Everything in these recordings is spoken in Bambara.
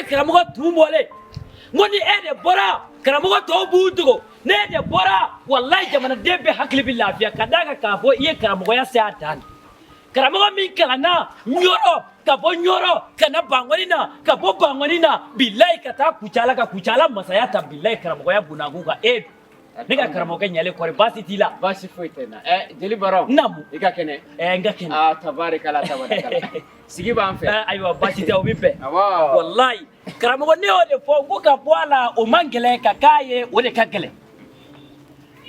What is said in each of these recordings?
karamɔgɔ tun bɔlen, n ko ni e de bɔra, karamɔgɔ tɔw b'u dogo. Ne de bɔra, walayi, jamanaden bɛɛ hakili bɛ lafiya ka d'a kan k'a fɔ i ye karamɔgɔya se a dan na. Karamɔgɔ min kalanna Ɲɔrɔ, ka bɔ Ɲɔrɔ ka na Bankɔni na, ka bɔ Bankɔni na, bilayi, ka taa Kucala, ka Kucala masaya ta, bilayi, karamɔgɔya bunakun kan e don. Ne ka karamɔgɔkɛ ɲalen, kɔri baasi t'i la? Baasi foyi tɛ n na. Ɛ, jeli Baron. Naamu. I ka kɛnɛ? Ɛ, n ka kɛnɛ. Aa, tabarikala, tabarikala, sigi b'an fɛ. Ɛ, ayiwa, baasi tɛ, o bɛ bɛn. Awɔ. Walayi karamɔgɔ, ne y'o de fɔ n ko ka bɔ a la, o man gɛlɛn, ka k'a ye, o de ka gɛlɛn.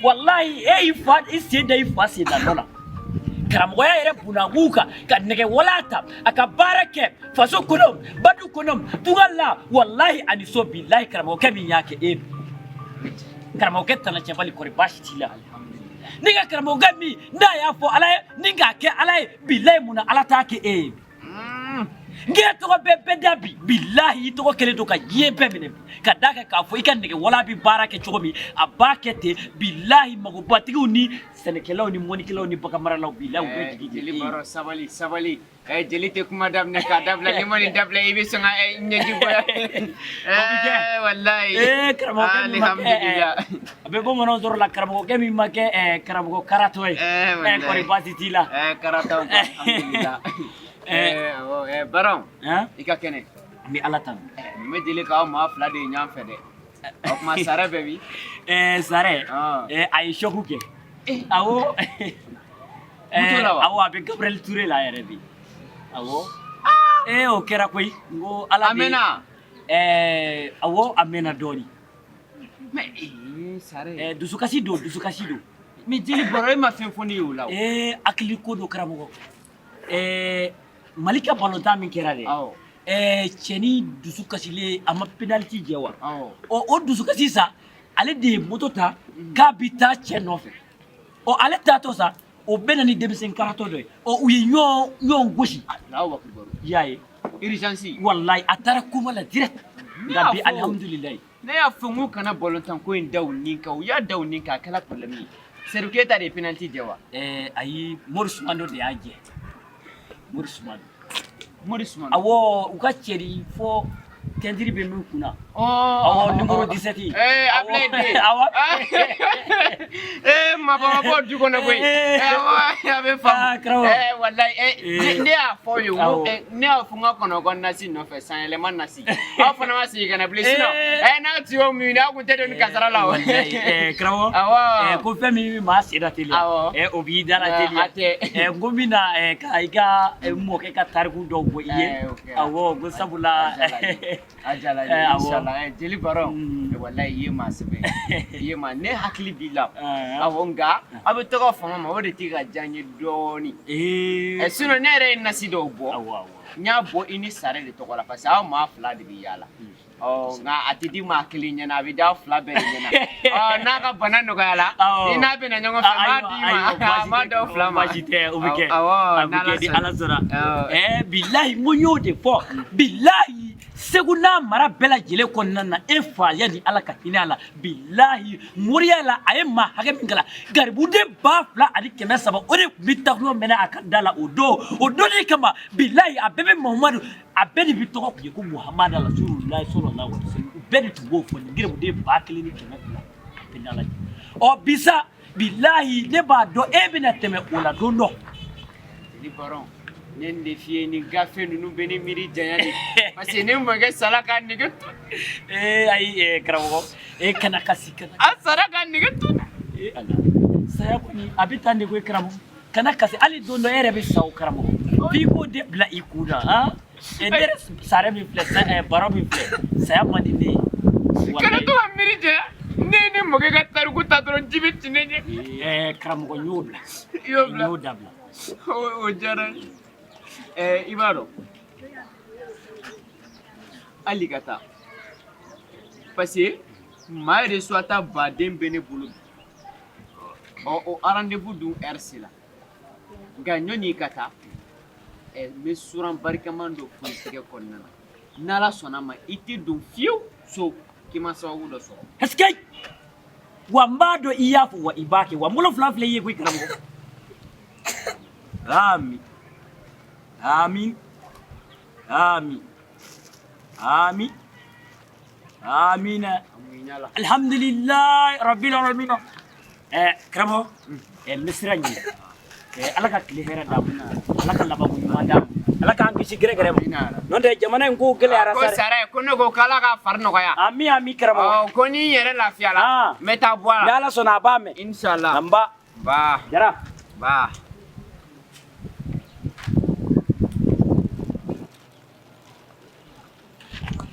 Walayi, e y'i fa i sen da i fa sen da nɔ la karamɔgɔya yɛrɛ bunakun kan, ka nɛgɛ wala ta a ka baara kɛ faso kɔnɔ, badu kɔnɔ, tunga la, walahi ani so. Bilahi, karamɔgɔkɛ min y'a kɛ, e karamɔgɔkɛ tana cɛbali, kɔri baasi t'i la? Ne ka karamɔgɔkɛ min n'a y'a fɔ Ala ye ni k'a kɛ Ala ye, bilahi, mun na Ala t'a kɛ e ye? N k'e tɔgɔ bɛɛ bɛɛ da bi, bilahi, i tɔgɔ kɛlen don ka diɲɛ bɛɛ minɛ bi, ka d'a kan k'a fɔ i ka nɛgɛ wala bɛ baara kɛ cogo min, a b'a kɛ ten. Bilahi, magobatigiw ni sɛnɛkɛlaw ni mɔnikɛlaw ni baganmaralaw, bilahi, u bɛɛ jigi de Jeli e ye. Baron, sabali, sabali. Ɛ, jeli tɛ kuma daminɛ k'a dabila. N'i ma nin dabila, i bɛ sɔn ka ɲɛji bɔ. O bɛ kɛ. Walayi. Ee, karamɔgɔkɛ min ma kɛ Alihamudulila. A bɛ bamananw sɔrɔ la, karamɔgɔkɛ min ma kɛ karamɔgɔ karatɔ ye. Walayi. Kɔri baasi t'i la? Karataw, alhamdulila. Awɔ, Baron. Han? I ka kɛnɛ? N bɛ Ala tanu. Nin bɛ deli k'aw maa fila de ye ɲɔgɔn fɛ dɛ. O tuma, sara bɛ min? Sare. Ah. A ye choc kɛ, awɔ. Moto la wa? Awɔ, a bɛ Gabriel Touré la yɛrɛ bi, awɔ. O kɛra koyi, n ko Ala A de. mɛnna? Awɔ, a mɛnna dɔɔni. Mais sare. Dusukasi don, dusukasi don. Mais jeli Baron, e ma fɛn fɔ ne ye o la o. Hakili ko don, karamɔgɔ. Mali ka balontan min kɛra dɛ, Awɔ. Cɛni dusu kasilen, a ma penalty jɛ wa? Awɔ. Ɔ, o dusukasi sa, ale de ye moto ta k'a bi taa cɛ nɔfɛ. Ɔ, ale taatɔ sa, o bɛ na ni denmisɛn karatɔ dɔ ye. Ɔ, u ye ɲɔgɔn ɲɔgɔn gosi. Allahu akbar. I y'a ye? Urgence. Walayi, a taara coma la direct. Ne Nka y'a bi, fɔ. Alihamudulilayi. Ne y'a fɔ n ko kana balontan ko in da u nin kan. U y'a da u nin kan, a kɛla problème ye. Seydou Keyita de ye penalty jɛ wa? Ayi, Mori Sumando de y'a jɛ, Mori Sumando. Mori Sumando? Awɔ, u ka cɛri fɔ tɛntiri bɛ min kunna. Ɔ. Awɔ, numéro 17. Ablaye Den. Awɔ. Mabɔ ma bɔ du kɔnɔ koyi. Awɔ, a bɛ faamu. Ah, karamɔgɔ. Walayi, ne y'a fɔ aw ye, n ko ne y'a fɔ n ka kɔnɔkɔ nasi nɔfɛ, sanyɛlɛma nasi. Aw fana ma segin ka na bilen, sinon n'a tun y'o muɲu, aw kun tɛ don ni kasara la o. Walayi, karamɔgɔ. Awɔ. Ko fɛn min bɛ maa sen na teliya, Awɔ. O b'i da la teliya. A tɛ. N ko n bɛ na ka i ka mɔkɛ ka tariku dɔw bɔ i ye. O kɛra. Awɔ, ko sabula. A diyara n ye. A diyara n ye. Awɔ. Inshallah. Jeli Baron, walayi, i ye maa sɛbɛ ye. I ye maa, ne hakili b'i la. Awɔ, nka aw bɛ tɔgɔ fama ma, o de tɛ ka diya n ye dɔɔni. Sinon ne yɛrɛ ye nasi dɔw bɔ. Awɔ awɔ. N y'a bɔ i ni sare de tɔgɔ la, parce que aw maa fila de bɛ yaala. Ɔ, nka a tɛ di maa kelen ɲɛna, a bɛ di aw fila bɛɛ de ɲɛna. Ɔ, n'a ka bana nɔgɔyara, i n'a bɛna ɲɔgɔn fɛ, n b'a d'i ma, a b'a d'aw fila ma. Baasi tɛ, o bɛ kɛ. Awɔ. A bɛ kɛ ni n'Ala Ala sɔnna. Awɔ. Bilahi, n ko n y'o de fɔ, bilahi, Segu n'a mara bɛɛ lajɛlen kɔnɔna na, e fa yanni Ala ka hinɛ a la, bilahi, moriya la, a ye maa hakɛ min kalan, garibuden 2300, o de tun bɛ takuma mɛnɛ a ka da la o don. O donni kama, bilahi, a bɛɛ bɛ Muhamadu, a bɛɛ de bɛ tɔgɔ tun ye ko Muhamadu Rasululahi sallallahu alaihi wasallam. U bɛɛ de tun b'o fɔ, nin garibuden 1200, a bɛɛ n'Ala cɛ. Ɔ, bi sa, bilahi, ne b'a dɔn e bɛna tɛmɛ o la don dɔ. Jeli Baron, ne nin de f'i ye, nin gafe ninnu bɛ ne miiri janya de, parce que ne mɔkɛ sala ka nege to. Ee, ayi, karamɔgɔ, e kana kasi, kana. A sara ka nege to. Ee Ala, saya kɔni a bɛ tan de koyi. Karamɔgɔ, kana kasi, hali don dɔ e yɛrɛ bɛ sa o. Karamɔgɔ, f'i k'o de bila i kun na. Han, ne yɛrɛ sare min filɛ, baro min filɛ, saya man di ne ye. Kana to ka miiri janya. Ne ye ne mɔkɛ ka tariku ta dɔrɔn, ji bɛ ci ne ɲɛ. Karamɔgɔ, n y'o bila. I y'o bila? N y'o dabila. O diyara n ye. I b'a dɔn, hali ka taa, parce que maa yɛrɛ suwata baden bɛ ne bolo bi. Ɔ, o rendez-vous dun heure sera, nka ɲɔni i ka taa, n bɛ suran barikaman dɔ fɔ i tɛgɛ kɔnɔna na. N'Ala sɔnna ma, i tɛ don fiyewu so k'i ma sababu dɔ sɔrɔ. Est-ce que wa n b'a dɔn i y'a fɔ wa, i b'a kɛ wa, n bolo fila filɛ i ye koyi, karamɔgɔ. Amin, amin, amin, amin. Amina. A mun i ɲɛ la. Alhamdulilayi rabbil alamin. Karamɔgɔ, n bɛ sira ɲini. Ala ka tile hɛrɛ d'an ma, Ala ka labanko ɲuman d'an ma, Ala k'an kisi gɛrɛgɛrɛ ma. N'o tɛ jamana in ko gɛlɛyara ko sa dɛ. Sara ko ne ko k'Ala ka fari nɔgɔya. Ami ami karamɔgɔ. Ɔ, ko ni n yɛrɛ lafiyala, Ah. n bɛ taa bɔ a Ni la. Ala sɔnna a b'a mɛn. Inshallah. Anba. Ba. Jara. Ba.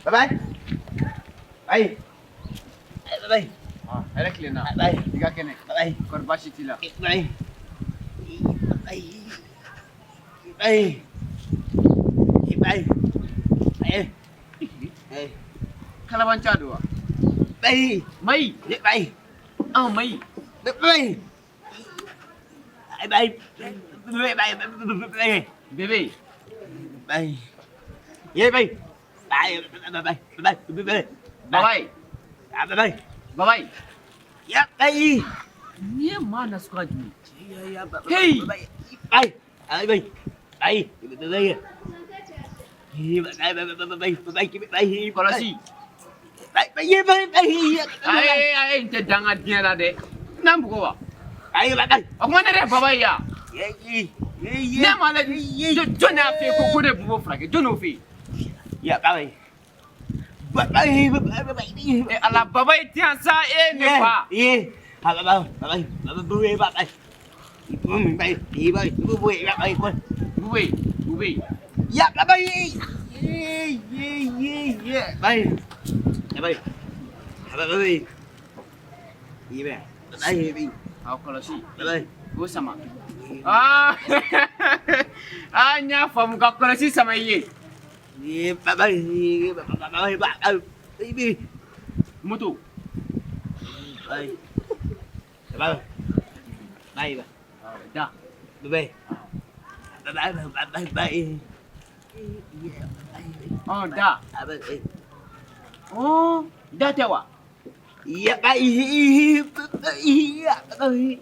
Bye bye. Bye. Bye bye. Ah, hɛrɛ tilenna. Bye. I ka kɛnɛ. Bye. Kɔri baasi t'i la? Bye. Bye. Bye. Bye. Bye. Bye. Kalabanca don wa? Bye. Mayi. Bye. An mayi. Bye. Bye. Bye. Bye. Bye. Bebe. Bye. Yeah, bye. Bye. Bye. Bye. Bye. Bye. Babayi. Bye. Bye. Babayi. Yeah, bye. Nin ye maa nasuguya jumɛn ye? Hey. Bye. Bye. Bye. Bye. Bye. Bye. Bye. Bye. Kɔlɔsi. Bye. Bye. Bye. Bye. Ayi ayi, n tɛ danga diɲɛ la dɛ. N'an bugɔ wa? Bye. Bye. O kuma ne yɛrɛ ye baba ye yan. Ne ma lajɛ, jɔn y'a f'i ye ko ne ye bubo furakɛ? Jɔn y'o f'i ye? Yeah, bye. Bye. Bye. Bye. Bye. E Ala, baba ye ti yan sa, e ne fa. Yeah. Bye. Bye. Bye. Bye. Bye. Bye. Bye. Bye. Bye. Bye. Bube, bube. Yeah, bye. Yeah, yeah, yeah, yeah. Bye. Bye. Bye. Bye. Yeah. Bye. Aw, kɔlɔsi. Bye. O sama. Aa aa, n y'a faamu, ka kɔlɔsi sama i ye. Yeah, bye. Bye. Bye. Bye. Bye. Moto. Bye. Bye. Bye. Da. Bye. Bye. Bye. Bye. Bye. Ɔ, da. Bye. Ɔ, da tɛ wa? Yeah, bye. Bye. Bye.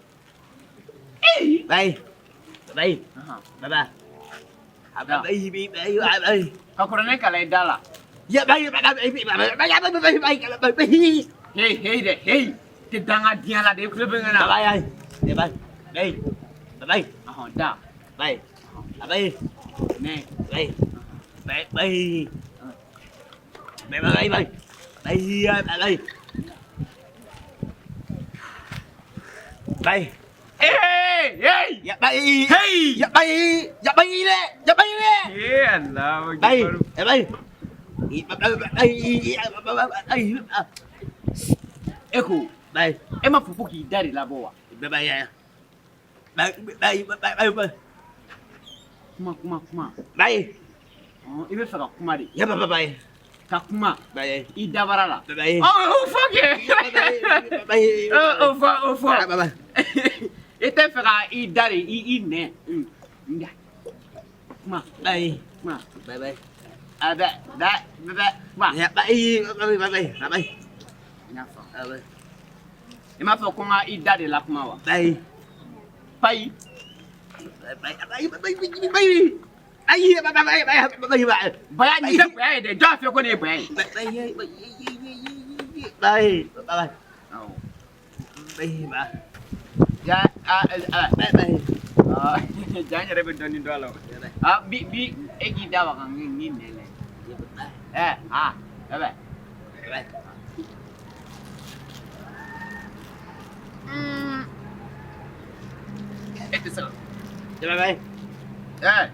Bye. Bye. Bye. Bye. Bye. Bye. Ka kuranɛ kalan i da la. Yeah, bye. Bye. Bye. Bye. Bye. Bye. Bye. Bye. Hey hey dɛ, hey. Tɛ danga diɲɛ la dɛ, i tulo bɛ n na. Bye. Bye. Bye. Bye. Ɔhɔn, da. Bye. Bye. Nɛ. Bye. Bye. Bye. Bye. Bye. Bye. Bye. Bye. Bye. Hey hey. Yeah, bye. Hey. Yeah, bye. Yeah, bye. Yeah, bye. Ee Alahu Bye. akibaru. Bye. Bye. E ko Bye. e ma fɔ ko k'i da de labɔ wa? Bye. Bye. Bye. Bye. Bye. Bye. Kuma kuma kuma. Bye. Ɔn, i bɛ fɛ ka kuma de. Yeah, bye. Bye. Ka kuma Bye. i dabara la. Bye. Ɔ, o fɔ kɛ. Bye. O fɔ, o fɔ. Bye. Bye. I tɛ fɛ ka i da de i nɛ. N da. Kuma Bye. kuma. Bye. Bye. A bɛ bɛ bɛ kuma. Yeah, bye. Bye. Bye. Bye. Bye. N y'a faamu. Bye. I m'a fɔ ko n ka i da de la kuma wa? Bye. Payi. Bye. Bye. Bye. Bye. Bye. Bye. Bye. Bye. Bye. Bye. Baya nin tɛ bonya ye dɛ, jɔn y'a fɔ ko nin ye bonya ye? Bye. Bye. Bye. Awɔ. Bye. Bye. Ja a a Bye. Bye. a ja n yɛrɛ bɛ dɔɔnin dɔn a la o. A bi bi e k'i da waga n ni nɛ lɛ. Ɛ a bɛ bɛ. Bye. E tɛ se ka. Bye. Bye.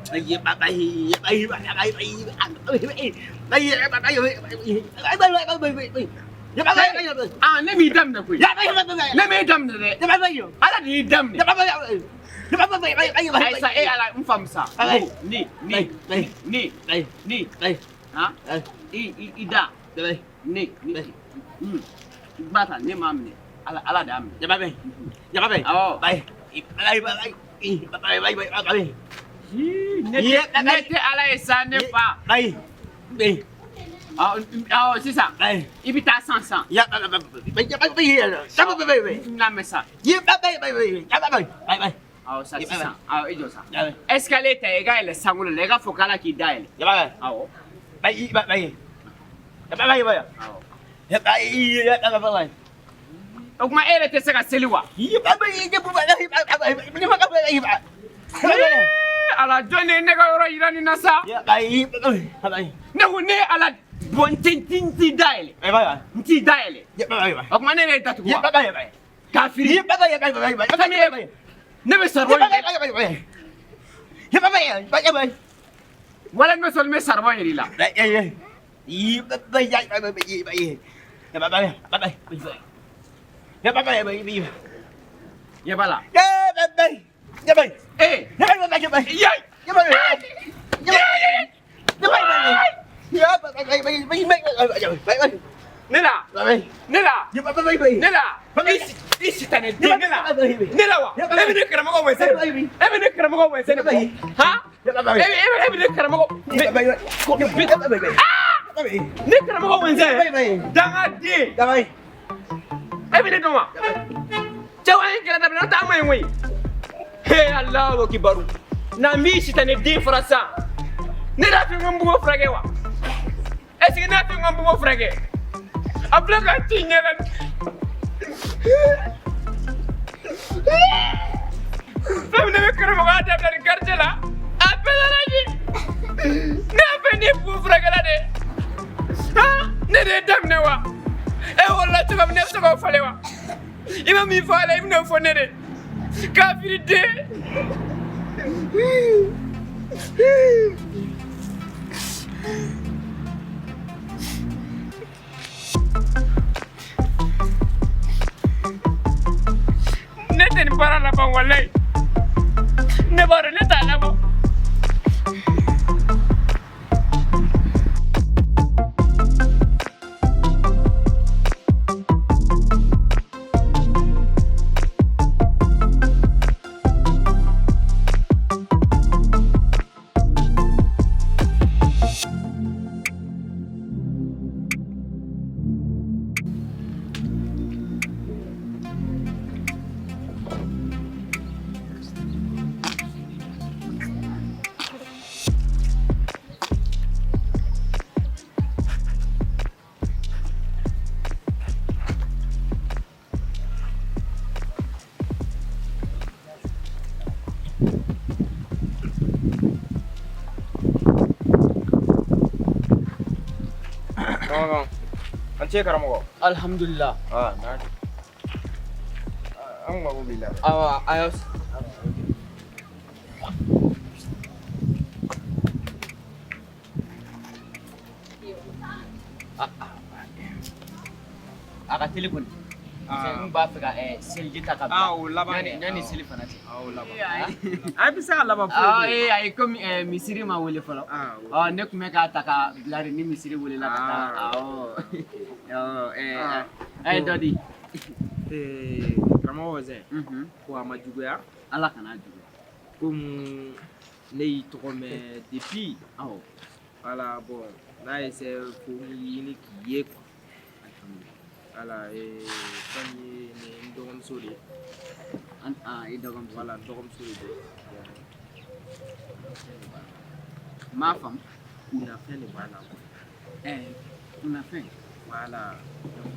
Ɛ Bye. Bye. Bye. Bye. Bye. Bye. Bye. A ne m'i daminɛ koyi. Ne m'e daminɛ dɛ. Ala de y'i daminɛ. Ayi sa, e Ala, n faamu sa. Ni ni ni ni han i da ne ni i ba ta ne m'a minɛ. Ala Ala de y'a minɛ. Awɔ. Ne tɛ Ala ye sa, ne fa. Awɔ awɔ, sisan i bɛ taa san san. N lamɛn sa. Awɔ sa, sisan awɔ, i jɔ sa. Escalier ta, i ka yɛlɛ sankolo la, i ka fɔ k'Ala k'i da yɛlɛ. Awɔ. O tuma e yɛrɛ tɛ se ka seli wa? Ala, jɔn de ye ne ka yɔrɔ yira nin na sa? Ne ko ne ye Ala bɔn, n tɛ n t'i da yɛlɛ, n t'i da yɛlɛ. O tuma ne yɛrɛ ye datugu wa? Kafiri. Ne bɛ saribɔn, wala n bɛ sɔn, n bɛ saribɔn yir'i la. Ɲɛ b'a la. Ee. Yayi. Ne la. Ne la. Ne la. I sitanɛ den, ne la. Ne la wa? E bɛ ne karamɔgɔ wɛsɛ. E bɛ ne karamɔgɔ wɛsɛ ne kɔ. Han? E bɛ ne karamɔgɔ. Ne karamɔgɔ wɛsɛ. Dangaden. E bɛ ne dɔn wa? Cɛw, an ye kɛlɛ daminɛ, n'o tɛ an ma ɲi koyi. He, Alahu kibaru. Na n b'i sitanɛ den fara sisan. Ne yɛrɛ fɛ n ko n b'o furakɛ wa? Est ce que ne y'a fɛ n ko n b'o furakɛ? A filɛ ka ci n ɲɛ la. Fɛn min ne bɛ karamɔgɔya dabila nin quartier la, a bɛɛ nana ji. Ne y'a fɛ ne b'o furakɛla de. Han, ne de ye daminɛ wa? E wolola cogo min, ne bɛ se k'o falen wa? I ma min fɔ a la, i bɛn'o fɔ ne de. Kafiri den. Ne tɛ nin baara laban, walayi. Ne b'a dɔn ne t'a labɔ. An ce karamɔgɔ. Alhamdulillah. Ah, na. An mago b'i la. Awa, ayo. A ka teli kɔni. N b'a fɛ ka seliji ta ka bila. Ah, o laban kɛ. Yanni seli fana cɛ. Ah, o laban. A bɛ se ka laban foyi. Ah, ee, ayi, komi misiri ma wele fɔlɔ. Ah, Ɔ, ne tun bɛ k'a ta ka bila de ni misiri welela ka taa. Awɔ. Awɔ, a ye dɔ di. Karamɔgɔ Wɛzɛn, ko a ma juguya. Ala kana juguya. Komi ne y'i tɔgɔ mɛn depuis. Awɔ. Voilà, bon, n'a ye se ko n y'i ɲini k'i ye quoi. Voilà, fɛn min ye nin ye n dɔgɔmuso de ye. An i dɔgɔmuso. Voilà, n dɔgɔmuso de don. N m'a faamu. Kunnafɛn de b'a la quoi. Kunnafɛn. Voilà, donc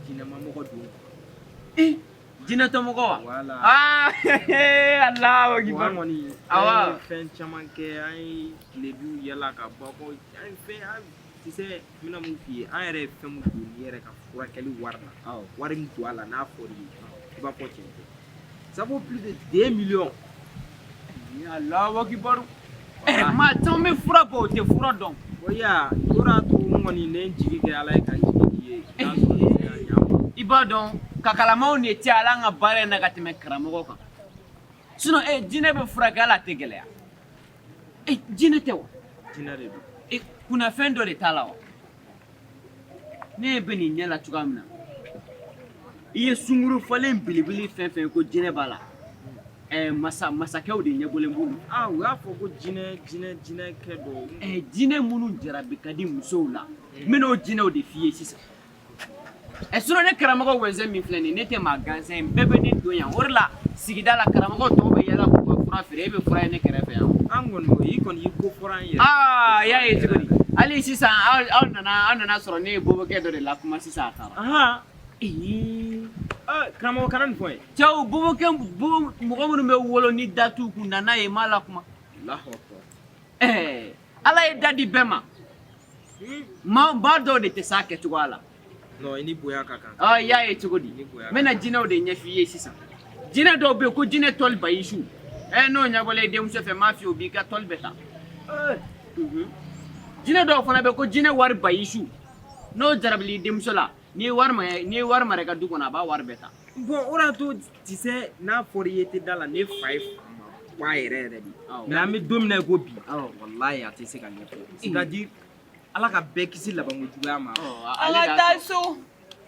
jinɛmamɔgɔ don. Eh, jinɛtɔmɔgɔ wa? Voilà. Ah, Alahu Bon, akibar. an kɔni Awɔ. an ye fɛn caman kɛ, an ye tilebiw yala ka bɔ ko an ye fɛn an tu sais, n bɛna mun f'i ye, an yɛrɛ ye fɛn mun don nin yɛrɛ ka furakɛli wari la. Awɔ. Wari min don a la, n'a fɔr'i ye, i b'a fɔ tiɲɛ tɛ. Ça vaut plus de 2 millions. Alahu akibar. Maa caman bɛ fura bɔ, o tɛ fura dɔn. Bon, ya, o de y'a to n kɔni ne ye n jigi kɛ Ala ye ka n jigi k'i ye. N'a sɔrɔ i bɛ se ka ɲɛ an ma. I b'a dɔn, kakalamaw de cayala an ka baara in na ka tɛmɛ karamɔgɔ kan. Sinon jinɛ bɛ furakɛ, hali a tɛ gɛlɛya. Jinɛ tɛ wa? Jinɛ de don. Kunnafɛn dɔ de t'a la wa? Ne bɛ nin ɲɛ la cogoya min na, i ye sunguru falen belebele fɛn fɛn ko jinɛ b'a la, masakɛw de ɲɛbɔlen b'olu. Ah, u y'a fɔ ko jinɛ jinɛ jinɛ kɛ dɔ. Jinɛ minnu jarabi ka di musow la, n bɛn'o jinɛw de f'i ye sisan. Sinon ne karamɔgɔ Wɛzɛn min filɛ nin ye, ne tɛ maa gansan ye, bɛɛ bɛ ne don yan. O de la sigida la karamɔgɔ tɔw bɛ yala k'u ka fura feere, e bɛ fura ye ne kɛrɛfɛ yan. An kɔni i kɔni i ko fɔra an yɛrɛ. Aa, i y'a ye cogo di? Hali sisan aw nana sɔrɔ ne ye bobokɛ dɔ de la kuma sisan a taara. Ahan. Karamɔgɔ, kana nin fɔ n ye. Cɛw, bobokɛ, bobo mɔgɔ minnu bɛ wolo ni da t'u kun na, n'a ye n b'a la kuma. Allahu akbar. Ɛɛ, Ala ye da di bɛɛ ma. Maa ba dɔw de tɛ s'a kɛcogoya la. Non, i ni bonya ka kan. Ɔ, i y'a ye cogo di? Ni bonya. N bɛna jinɛw de ɲɛf'i ye sisan. Jinɛ dɔw bɛ yen ko jinɛ tɔli bayisu. Ɛ, n'o ɲɛbɔla i denmuso fɛ, n m'a f'i ye, o b'i ka tɔli bɛɛ ta. Jinɛ dɔw fana bɛ yen ko jinɛ wari bayisu. N'o jarabili i denmuso la, n'i ye wari mara i ka du kɔnɔ, a b'a wari bɛɛ ta. Bon, o de y'a to, tu sais, n'a fɔra i ye tɛ da la, ne fa ye faamaba yɛrɛ yɛrɛ de. Awɔ. Mais an bɛ don min na i ko bi, Awɔ. walayi, a tɛ se ka ɲɛfɔ. C'est à dire, Ala ka bɛɛ kisi labanko juguya ma. Ɔ, An ale ka de y'a taa sɔrɔ. so.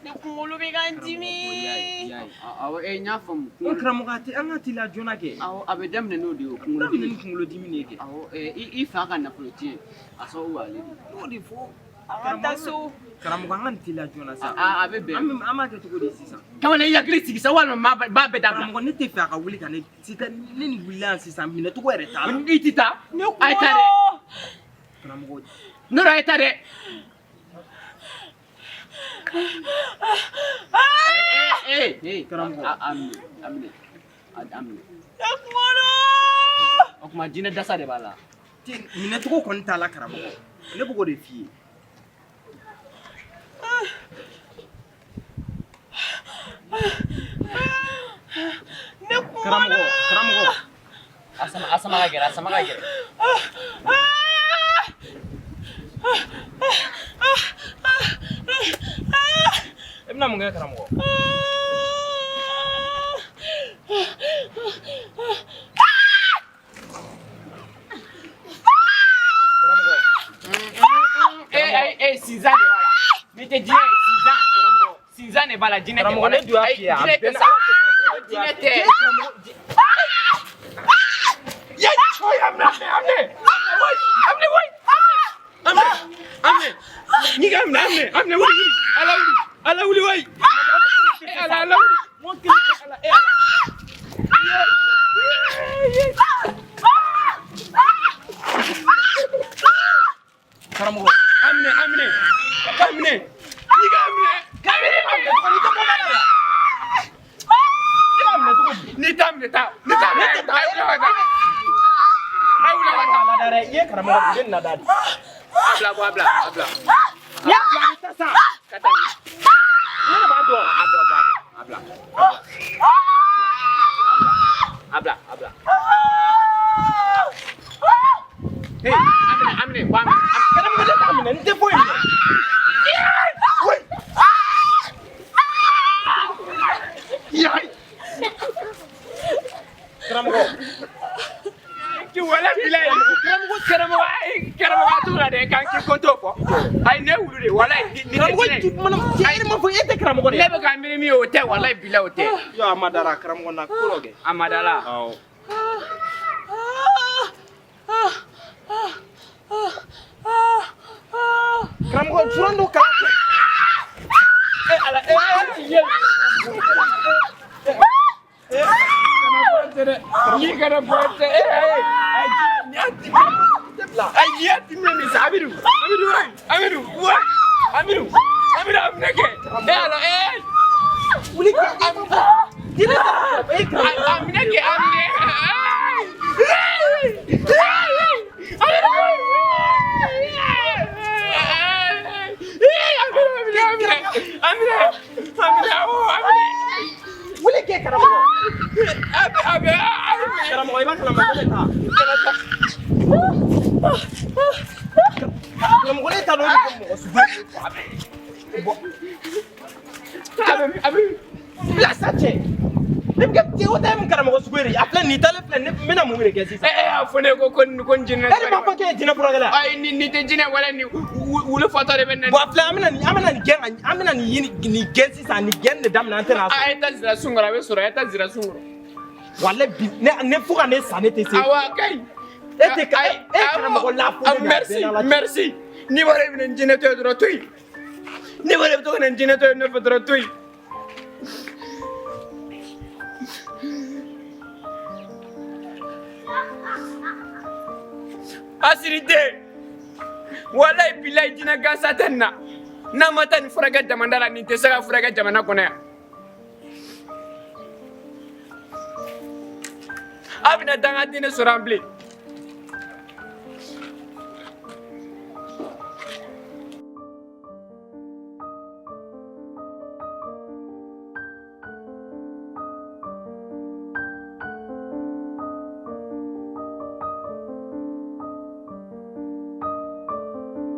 Ne kunkolo bɛ ka n Karamɔgɔ, dimi. i y'a ye, i y'a ye. Awɔ, n y'a faamu. O karamɔgɔ, a tɛ an ka teliya joona kɛ. Awɔ, a bɛ daminɛ n'o de ye, o kunkolo Daminɛ dimi. ni kunkolo dimi de ye kɛ. Awɔ, i fa ka nafolo tiɲɛ, a sababu y'ale de ye. N'o de fɔ. An ka taa so. Karamɔgɔ, an ka nin teliya joona sa. A bɛ bɛn. An b'a kɛ cogo di sisan? Kamalen, i hakili sigi sa, walima n b'a bɛɛ dabila. Karamɔgɔ, ne tɛ fɛ a ka wuli ka ne, c'est à dire ne ni wulila yan sisan, minɛcogo yɛrɛ t'a la. I ti taa. Ne A ye taa dɛ. kunkolo. Karamɔgɔ. Nɔrɔ, a ye taa dɛ. Ee ee, Karamɔgɔ. A minɛ, a minɛ, a minɛ. Ne kunkolo. O tuma jinɛ dasa de b'a la. Minɛcogo kɔni t'a la, karamɔgɔ. Ne bɛ k'o de f'i ye. Ne kunkolo. Karamɔgɔ, karamɔgɔ. A sama, a sama ka gɛrɛ, a sama ka gɛrɛ. E bɛna mun kɛ, karamɔgɔ? Karamɔgɔ. Ee ee, sinzan de b'a la. N'i tɛ jinɛ ye, sinzan. Karamɔgɔ. Sinzan de b'a la, jinɛ tɛ. Karamɔgɔ, ne dun y'a f'i ye, a Jinɛ bɛɛ tɛ n'a sa. Ala cɛ, karamɔgɔ, ne dun y'a Jinɛ f'i ye. tɛ. Karamɔgɔ, Ye, oye, a minɛ, a minɛ, a minɛ, a minɛ, a minɛ, a minɛ, a minɛ. N'i ka minɛ, a minɛ, a minɛ, wuli, wuli, Ala wuli, Ala wuli, wayi. Eh, Ala, Ala wuli. N ko kelen tɛ Ala, e Ala. Karamɔgɔ. A minɛ, a minɛ, a minɛ. N'i ka minɛ, K'a minɛ, a minɛ cogo di? I tɛ bɔ n'a ye wa? E b'a minɛ cogo di? N'i t'a minɛ, taa. N'i t'a minɛ, Ne tɛ taa. a wuli ka taa. A wuli ka taa. A lada dɛ, i ye karamɔgɔ de ye, ne nada de. A bila, bɔ, a bila, a bila. N'i y'a bila, a bɛ taa sa. Ka taa ni. Ne de b'a dɔn. A bila, bɔ, a bila, a bila, a bila, a bila. Hey, a minɛ, a minɛ, bɔ, a minɛ. Karamɔgɔ, ne t'a minɛ, n tɛ foyi minɛ. Oui. Yayi. Karamɔgɔ. Ki wala bilayi. Karamɔgɔ, karamɔgɔ, ayi, karamɔgɔ, a t'o la dɛ, k'an k'i ko t'o fɔ. Ayi, ne wulu de, walayi, ni tɛ Karamɔgɔ, jinɛ ye. mana cɛ yɛrɛ ma fɔ e tɛ karamɔgɔ de Ne ye. bɛ ka miiri min ye, o tɛ, walayi bilayi, o tɛ. Yo, a ma dara karamɔgɔ na ko dɔ kɛ. A ma da la. Awɔ. Karamɔgɔ, fura dɔ kalan kɛ. E Ala, e ye. Kana bɔ tɛ dɛ. N'i kana bɔ tɛ, e ayi, ayi, ni y'a ti, ayi, ni y'a ti minɛ nin sa, Amidu, Amidu, wayi, Amidu, wayi, Amidu, Amidu, a minɛ kɛ. E Ala, e. Wuli ka jinɛ ta e karamɔgɔ. A minɛ kɛ, a minɛ. Amidu, a minɛ, a minɛ, a minɛ, awɔ, a minɛ. Wuli kɛ, karamɔgɔ. A bɛ, a bɛ, a minɛ. Karamɔgɔ, i b'a kalama ne bɛ taa. Karamɔgɔ, ne t'a dɔn o de ko mɔgɔ sugu ye quoi. Bɔn. A bɛ, a bɛ. Bila sa cɛ. Ne bɛ kɛ o tɛ min karamɔgɔ sugu ye de. A filɛ nin taalen filɛ, ne n bɛna mun de kɛ sisan? Ɛ ɛ, a fɔ ne ko n jinɛ. E de b'a fɔ k'e ye jinɛ furakɛla ye. Ayi, nin tɛ jinɛ, wala ni wulu fatɔ de bɛ na. Bon, a filɛ, an bɛna nin gɛn ka an bɛna nin ɲini nin gɛn sisan, nin gɛn de daminɛ, an tɛna a sɔrɔ. A ye taa zira sun kɔrɔ, a bɛ sɔrɔ, a ye taa zira sun kɔrɔ. Walayi bi ne fo ka ne sa, ne tɛ se. Awɔ, a ka ɲi. E tɛ ka e karamɔgɔ la Merci, merci. Ni wari bɛ na n jinɛ tɔ ye dɔrɔn, to yen. Ni wari bɛ to ka na n jinɛ tɔ ye ne fɛ dɔrɔn, to yen. Asiri den. Walayi bilayi, jinɛ gansan tɛ nin na. N'a ma taa nin furakɛ damanda la, nin tɛ se ka furakɛ jamana kɔnɔ yan. A bɛna dangaden de sɔrɔ an bilen.